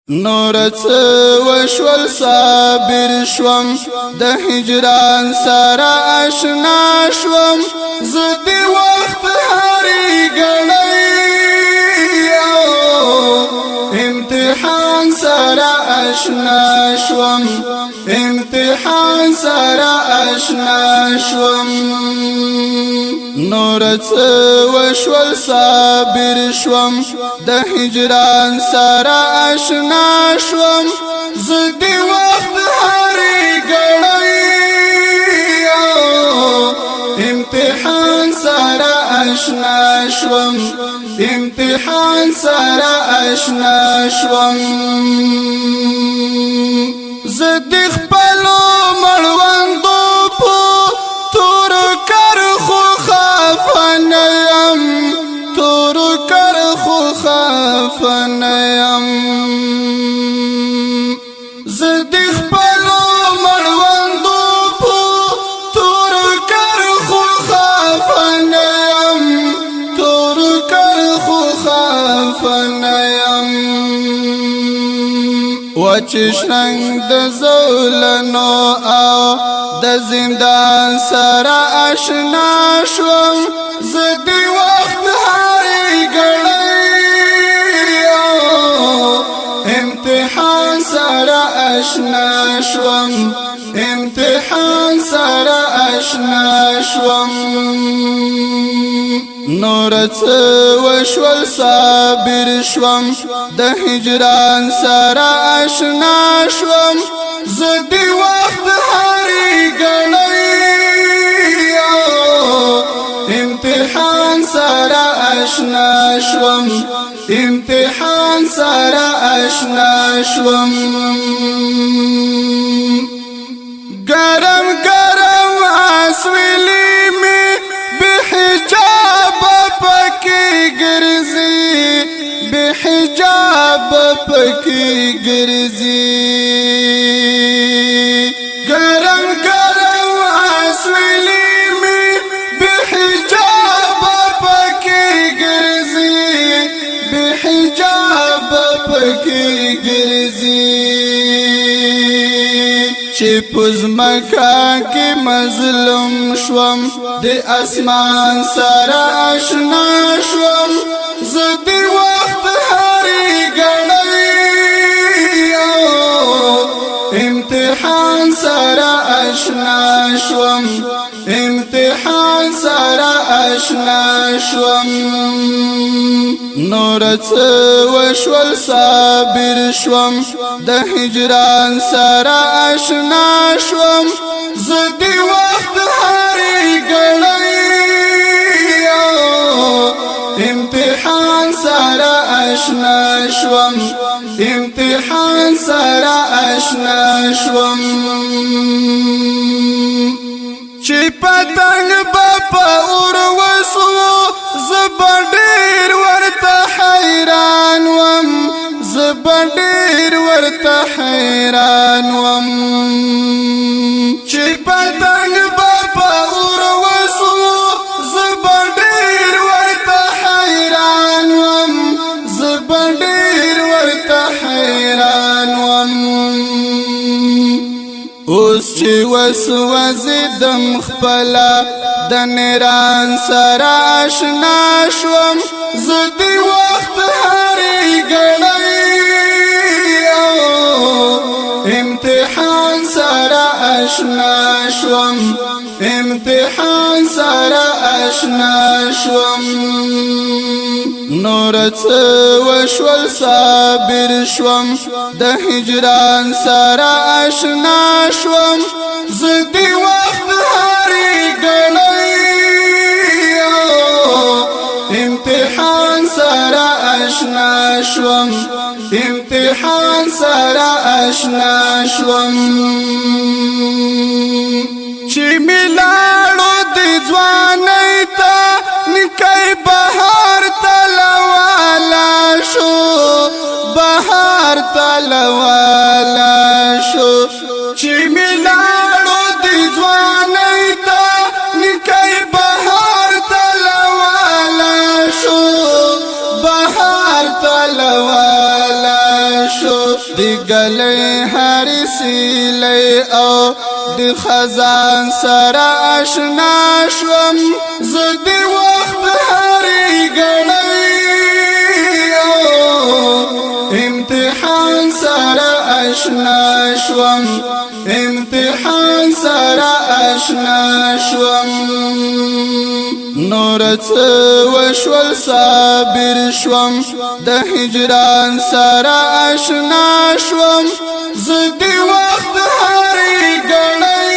نور څه وشول، صابر شوم، د هجران سره آشنا شوم. زه دی وخت هرې ګړۍ امتحان سره آشنا شوم، امتحان سره آشنا شوم. نور څه وشول، صابر شوم، د هجران سره آشنا شوم. زه دی وخت هرې ګړۍ امتحان سره آشنا شوم، امتحان سره آشنا شوم. زه د خپل مړوندو په تور کر خو خفن یم، تور کر خو خفن یم. زه د خپل مړوندو په تور کر خو خفن یم، تور کر خو خفن یم. وچ شرنګ د زولنو او د زندان سره آشنا شوم. زه دی وخت هرې ګړۍ امتحان سره آشنا شوم، امتحان سره آشنا شوم. نور څه وشول، صابر شوم، د هجران سره آشنا شوم. زه دی وخت هرې ګړۍ امتحان سره آشنا شوم، امتحان سره آشنا شوم. ګرم ګرم اسویلی می بحجاب پکی ګرځي، بحجاب پکی ګرځي. ګرم ګرم اسویلی می بحجاب پکی ګرځي، بحجاب پکی ګرځي. چې پزمکا کې مظلوم شوم، د اسمان سره آشنا شوم. زه دی وخت هرې ګړۍ امتحان سره آشنا شوم، امتحان سره آشنا شوم. نور څه وشول، صابر شوم، د هجران سره آشنا شوم. زه دی وخت هرې ګړۍ امتحان سره آشنا شوم، امتحان سره آشنا شوم. چې پتنګ به په اور وسو، زب ډیر ورته حیران وم، زب ډیر ورته حیران وم. چې پتنګ به په اور وسو، زب ډیر ورته حیران وم، زب ډیر ورته حیران وم. اوس چې وسوځیدم، خپل د نيران سره آشنا شوم. زه دی وخت هرې ګړۍ امتحان سره آشنا شوم، امتحان سره آشنا شوم. نور څه وشول، صابر شوم، د هجران سره آشنا شوم. زه دی وخت هرې ګړۍ امتحان سره آشنا شوم، امتحان سره آشنا شوم. چې ملاړو د ځوانۍ ته نکای بهار تلوالا شو، بهار تلوالا شو. چې ملاړو د ځوانۍ ته نکای بهار تلوالا شو، بهار تلوالا شو. د ګلې هر سیلې او د خزان سره آشنا شوم. زه د وخت هرې ګړۍ امتحان سره آشنا شوم، امتحان سره آشنا شوم. نور څه وشول، صابر شوم، د هجران سره آشنا شوم. زه د وخت هرې ګړۍ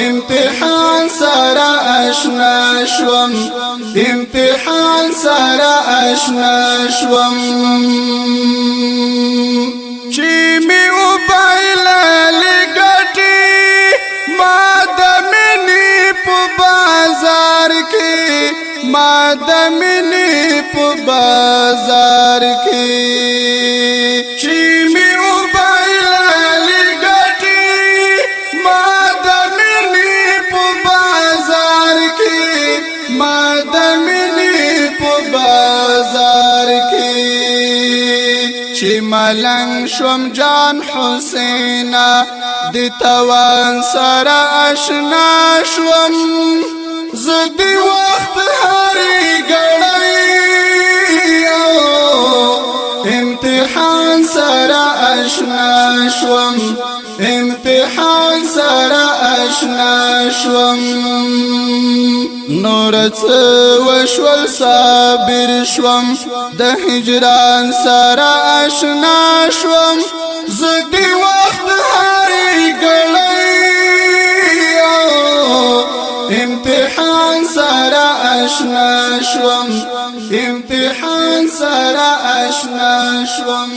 امتحان سره آشنا شوم، امتحان سره آشنا شوم. چې می وبایللې ګټي ما د مینې په بازار کې، ما د مینې په بازار کې، چې می وبایللې ګټي ما د مینې په بازار کې، ما د مینې په بازار کې. چې ملنګ شوم جان حسینا، د توان سره آشنا شوم. زه د وخت هرې ګړۍ امتحان سره آشنا شوم، امتحان سره آشنا شوم. نور څه وشول، صابر شوم، د هجران سره آشنا شوم. زه د وخت هرې ګړۍ امتحان سره آشنا شوم، امتحان سره آشنا شوم.